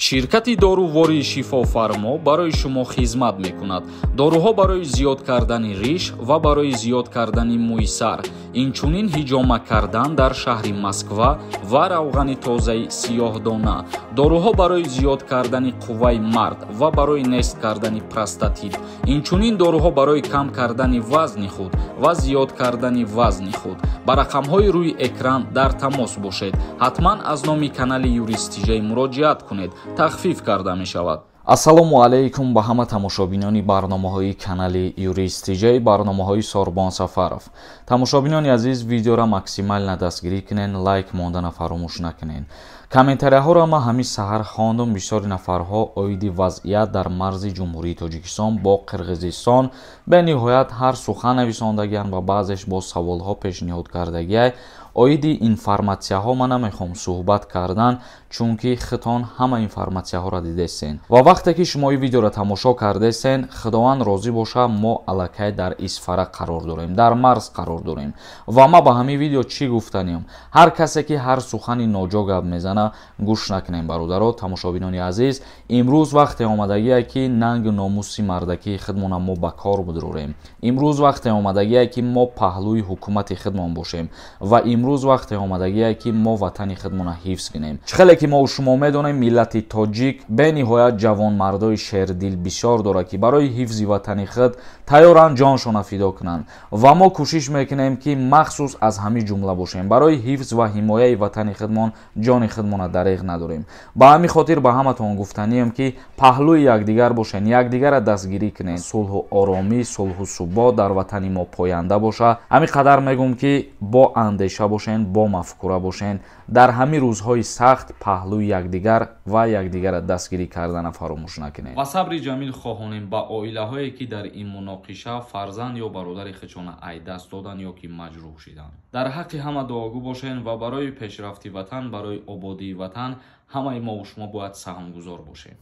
Ширкати дорувории Шифофармо барои шумо хизмат мекунад. Доруҳо барои зиёд кардани риш ва барои зиёд кардани мӯи сар, инчунин ҳиҷома кардан дар шаҳри Москва ва равғани тозаи сиёҳдона. Доруҳо барои зиёд кардани қувваи мард ва барои нест кардани простатит, инчунин доруҳо барои кам кардани вазни худ ва зиёд кардани вазни худ. Ба рақамҳои рӯи экран дар тамос бошед. Ҳатман аз номи канали Юрист Тиҷай муроҷиат кунед, тахфиф карда мешавад. Ассалому алайкум ба ҳама тамошобинони барномаҳои канали Юрист Тиҷай, барномаҳои Сорбон Сафаров. Тамошобинони азиз, видеоро максимально дастгирӣ кунен, лайк мондана фаромӯш накунен. Комментарияҳоро ман ҳамин саҳар хондум. Бисёри нафарҳо оиди вазъият дар марзи Ҷумҳурии Тоҷикистон бо Қирғизистон бениҳоят ҳар сухан нависондагианд ва баъзеш бо саволҳо пешниҳод кардагиай. Оиди информатсияҳо ман намехоҳам суҳбат кардан, чунки хитон ҳама информатсияҳоро дидесен ва вақте ки шумо ин видеоро тамошо кардесен, Худованд розӣ боша, мо аллакай дар Исфара қарор дорем, дар марз қарор дорем. Ва ман ба ҳамин видео чӣ гуфтаниям? Ҳар касе ки ҳар сухани ноҷо гап мезана, гӯш накунем. Бародаро, тамошобинони азиз, имрӯз вақте омадагие ки нангу номуси мардакии худмона мо ба кор бидурем. Имрӯз вақте омадагие ки мо паҳлӯи ҳукумати худмон бошем ва имрӯз вақте омадагие ки мо ватани худмона ҳифз кунем. Чӣ хеле ки мо шумо медонем, миллати тоҷик бениҳоят ҷавонмардои шердил бисёр дорад, ки барои ҳифзи ватани худ тайёранд ҷоншона фидо кунанд ва мо кӯшиш мекунем, ки махсус аз ҳамин ҷумла бошем. Барои ҳифз ва ҳимояи ватани худмон ҷони худмона дареғ надорем. Ба ҳамин хотир ба ҳаматон гуфтанием, ки паҳлӯи якдигар бошен, якдигарро дастгирӣ кунед. Сулҳу оромӣ, сулҳу субот дар ватани мо поянда боша. Ҳамин қадар мегӯм, ки бо андеша бошен, бо мафкура бошен. Дар ҳамин рӯзҳои сахт паҳлӯи якдигар ва якдигарро дастгирӣ кардана фаромӯш накунед. Ва сабри ҷамил хоҳонем ба оилаҳое, ки дар ин муноқиша фарзанд ё бародари худшона ай даст додан ё ки маҷрӯҳ шиданд. Дар ҳаққи ҳама дуогӯ бошен ва барои пешрафти ватан, барои ободии ватан ҳамаи мову шумо бояд саҳмгузор бошем.